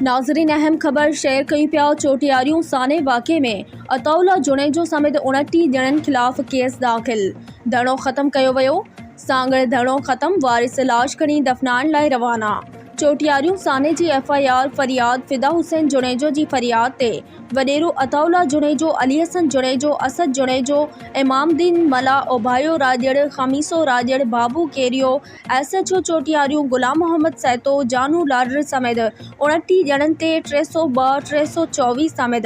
ناظرين اهم خبر شيئر ڪيون پيا چوٽياريون سانحي واقعي ۾ عطاء الله جوڻيجو سميت 29 ڄڻن خلاف ڪيس داخل، ڌرڻو ختم ڪيو ويو، سانگهڙ ڌرڻو ختم، وارث لاش کڻي دفنائڻ لاء روانا، چوٽياريون سانحي جي ايف I R فرياد فدا حسين جوڻيجو جي فرياد تي وڏيرو عطاء الله جوڻيجو، علي حسن جوڻيجو، اسد جوڻيجو، امام الدين ملاح، Obhayo Rajar, Khamiso Rajar, Babu Kerio, S H O Chotiariyon Ghulam Muhammad Sahito, Janu Ladar سميت 29 ڄڻن تي 302، 324 سميت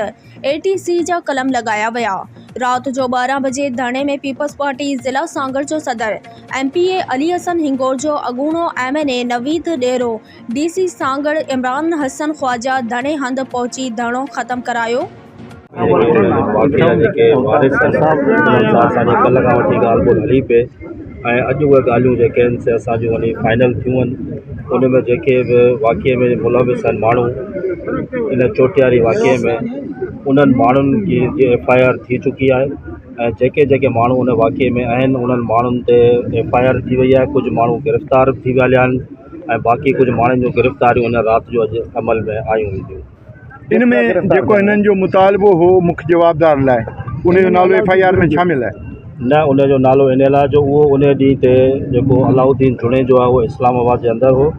اي ٽي سي جا قلم لڳايا ويا. رات جو 12 بجي ڌرڻي ۾ پيپلز پارٽي ضلع سانگهڙ جو صدر M P A Ali Hassan Hingorjo, اڳوڻو M N A Naveed Dero, D C Sanghar Imran Hassan Khawaja ڌرڻي هنڌ پهچي ڌرڻو ختم ڪرايو. واقعي جا جيڪي وارث آهن انهن سان اسان جي ڪلهه کان وٺي ڳالهه ٻولهه هلي پئي ۽ اڄ اهي ڳالهيون جيڪي آهن سي اسان جون وڃي فائنل ٿيون آهن ان ۾ جيڪي به واقعي ۾ ملوث آهن ماڻهو ان چوٽياري واقعي ۾ انهن ماڻهن جي ايف I R ٿي چڪي آهي ۽ جيڪي جيڪي ماڻهو ان واقعي ۾ آهن انهن ماڻهن تي ايف I R ٿي وئي آهي ڪجهه ماڻهو گرفتار به ٿي ويا هليا آهن ۽ باقي ڪجهه ماڻهن جون گرفتاريون ان رات جو اڄ عمل ۾ آيون وينديون. ان ۾ جيڪو هنن جو مطالبو هو مک جوابدار لاء ان جو نالو ايف I R ۾ شامل آهي؟ نه ان جو نالو ان لاء جو اهو ان ڏينهن تي جيڪو علاؤ الدين جوڻيجو آهي اهو اسلام آباد جي اندر هو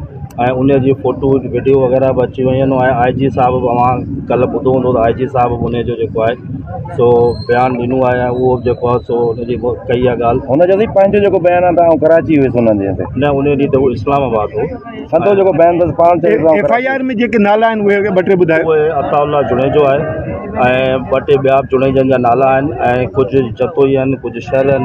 ۽ ان جي فوٽو وڊيو وغيره به اچي ويون آهن ۽ آء جي صاحب به اوهان ڪلهه ٻڌو هوندو ته آء جي صاحب به ان جو جيڪو آهي سو بيان ڏنو آهي ۽ اهو به جيڪو آهي سو ان جي ڪئي آهي ڳالهه. هن چيو سائين پنهنجو جيڪو بيان آهي ته آئون ڪراچي هيس ان ڏينهن تي. نه ان ڏينهن ته هو اسلام آباد هو. سندو جيڪو بيان اٿس پاڻ چيو ته آئون ايف I R ۾ جيڪي نالا آهن اهي ٻه ٽي ٻڌايو. اهي عطاء الله جوڻيجو آهي ۽ ٻه ٽي ٻيا به جوڻيجن جا نالا آهن ۽ ڪجهه جتوئي آهن ڪجهه شر آهن.